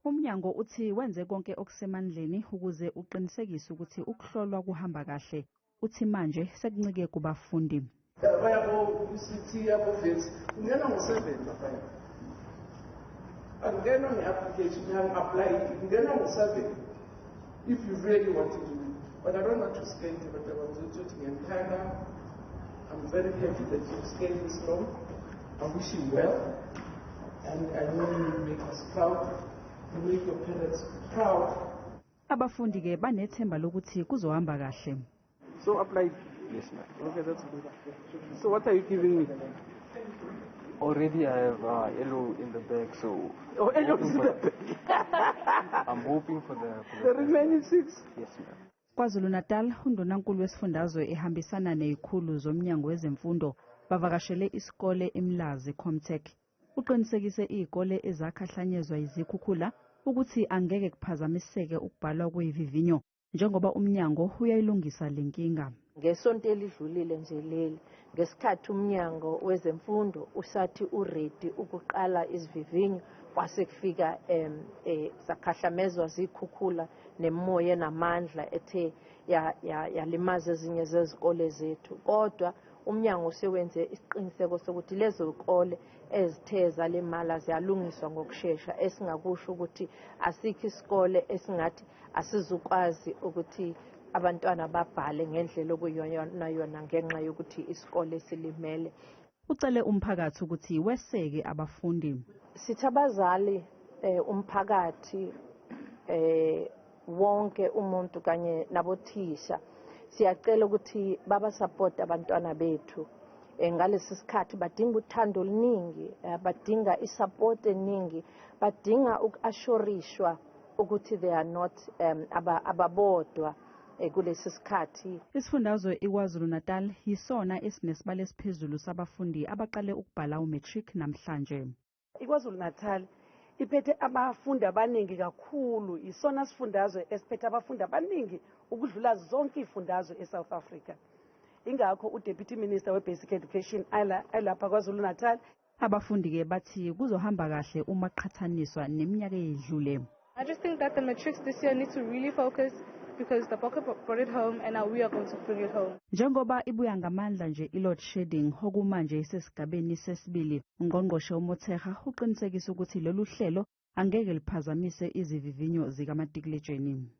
Umnyango uthi wenze konke okusemandleni ukuze uqinisekise ukuthi ukuhlolwa kuhamba kahle. Uthi manje sekuncike kubafundi. Baya ko-UCT, yabo-Wits, ungena ngo-7 laphaya. Angenwa nge-application, ngiyangi-apply, ungena ngo-7 if you really want to do it. But I don't want to scale it, but I want to ngiyanithanda. I'm very happy that you've scaled this long. I wish you well, and I know you will make us proud. You make your parents proud. Abafundi ke banethemba lokuthi kuzohamba kahle. So apply. Yes, ma'am. Okay, that's good. So what are you giving me? Already I have yellow in the bag, so Oh, yellow in the bag. I'm hoping for the The remaining 6. Yes, ma'am. KwaZulu-Natal, undunankulu wesifundazwe ehambisana nezikhulu zomnyango wezemfundo bavakashele isikole eMlazi Comtech. Uqinisekise izikole ezakhahlanyezwa izikhukhula ukuthi angeke kuphazamiseke ukubhalwa kwevivinyo njengoba umnyango uyayilungisa lenkinga. Ngesonto elidlulile nje leli, ngesikhathi umnyango wezemfundo usathi uready ukuqala izivivinyo, kwase kufika sakhahlamezwa zikhukhula nemoya enamandla ethe yalimaza ezinye zezikole zethu. Kodwa umnyango usewenze isiqiniseko sokuthi lezo zikole ezithe zalimala ziyalungiswa ngokushesha. Esingakusho ukuthi asikho isikole esingathi asizukwazi ukuthi abantwana babhale ngendlela okuyiyona yona ngenxa yokuthi isikole silimele. Ucele umphakathi ukuthi weseke abafundi. Sithi abazali, umphakathi, wonke umuntu kanye nabothisha, siyacela ukuthi baba support abantwana bethu. Ngalesi sikhathi badinga uthando oluningi, badinga isupport eningi, badinga uku-assurishwa ukuthi they are not ababodwa kulesi sikhathi. Isifundazwe iKwaZulu-Natal yisona esinesibalo esiphezulu sabafundi abaqale ukubhala umatric namhlanje. IKwaZulu-Natal iphethe abafundi abaningi kakhulu, isona sifundazwe esiphethe abafundi abaningi ukudlula zonke izifundazwe eSouth Africa. Ingakho uDeputy Minister we-Basic Education alapha KwaZulu-Natal. Abafundi-ke bathi kuzohamba kahle uma qhathaniswa neminyaka eyedlule. I just think that the matrics this year need to really focus because the Bokke brought it home and now we are going to bring it home. Njengoba ibuya ngamandla nje i-load shedding okumanje isesigabeni sesibili, ungqongqoshe uMotshekga uqinisekisa ukuthi lolu hlelo angeke liphazamise izivivinyo zikamatikuletsheni.